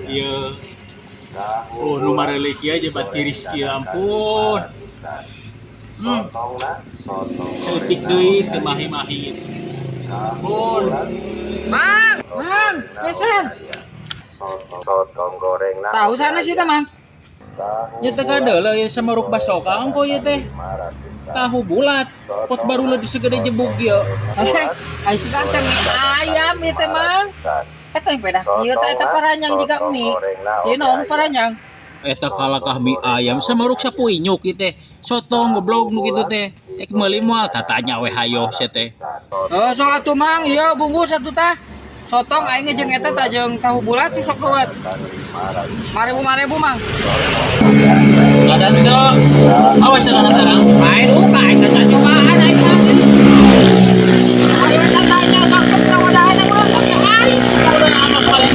Ieu. Oh, nu mareuleuk ieu aja batiris kieu, ampun. Saeutik deui teu mahi-mahi. Ampun. Mang, Mang, geser. Tahu sana sih, Mang. Ya teh kadeuleu ieu samaruk basoka engko ieu teh. Tahu bulat. Pot baru lebih segede jebug ieu. Eh, ai si teh mie ayam ieu teh, Mang. Eta yang pedah kieu teh eta paranyang jiga mie. Ieu naon paranyang? Eta kalakah mie ayam samaruk sapuinyuk ieu teh. Sotong goblok nu kitu teh. Ek meuli moal tatanya we hayoh sia teh. Oh, sok atuh, Mang, ieu bungkus atuh tah. Sotong aing jeung eta tah jeung tahu bulat sok kuat. Marebu marebu, Mang. Ada teu? Awas teh kana tarang. Aduh, ka aing teh cobaan aing mah. Aing teh tanya maksud wadahan ulah pakai aing. Udah amat paling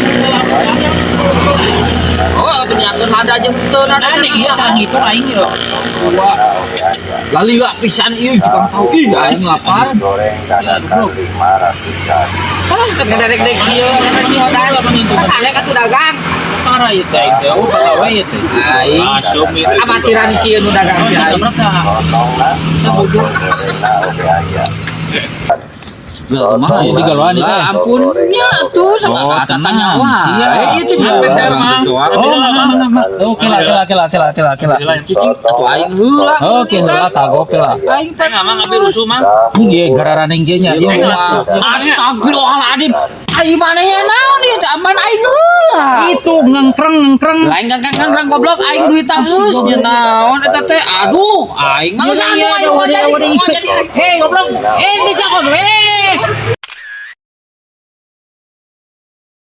Oh, ternyata nada jeung teu nada. Aneh iya salah ngitung aing ieu. Dua. Lalila pisan ieu tukang tahu. Ih, aing lapar. Ya, goblok. Ah, ngedek-dek kieu, ngedek kieu dan. Kalek atuh dagang. Parah ieu teh aing teh. Oh, pagawe ieu teh. Aing Asup ieu. Amatiran kieu nu dagang Oh, teh aing. tabrak tah. Tah bodoh. Lah, kumaha Ini digaluan ieu teh. Lah, ampun nya tuh sok Oh, katanya tenang. wah. Siap. Eh, itu Siap. juga. Mang. Oh, mang, mang, mang. Oke lah, oke lah, oke lah, oke lah, oke lah, oke lah. Cicing atuh aing heula. Oke lah, kagok lah. Aing Teh nggak, Mang, ambil rusuh, Mang. Ieu gararaning kieu nya. Ieu. Astagfirullahaladzim. Aing mana ya naon ieu teh aman aing heula. Itu ngengkreng ngengkreng. Lain kang kang kang goblok aing duitan geus nya naon eta teh. Aduh, aing mah geus anu aing mau jadi. Hei, goblok. Eh, dicakon we.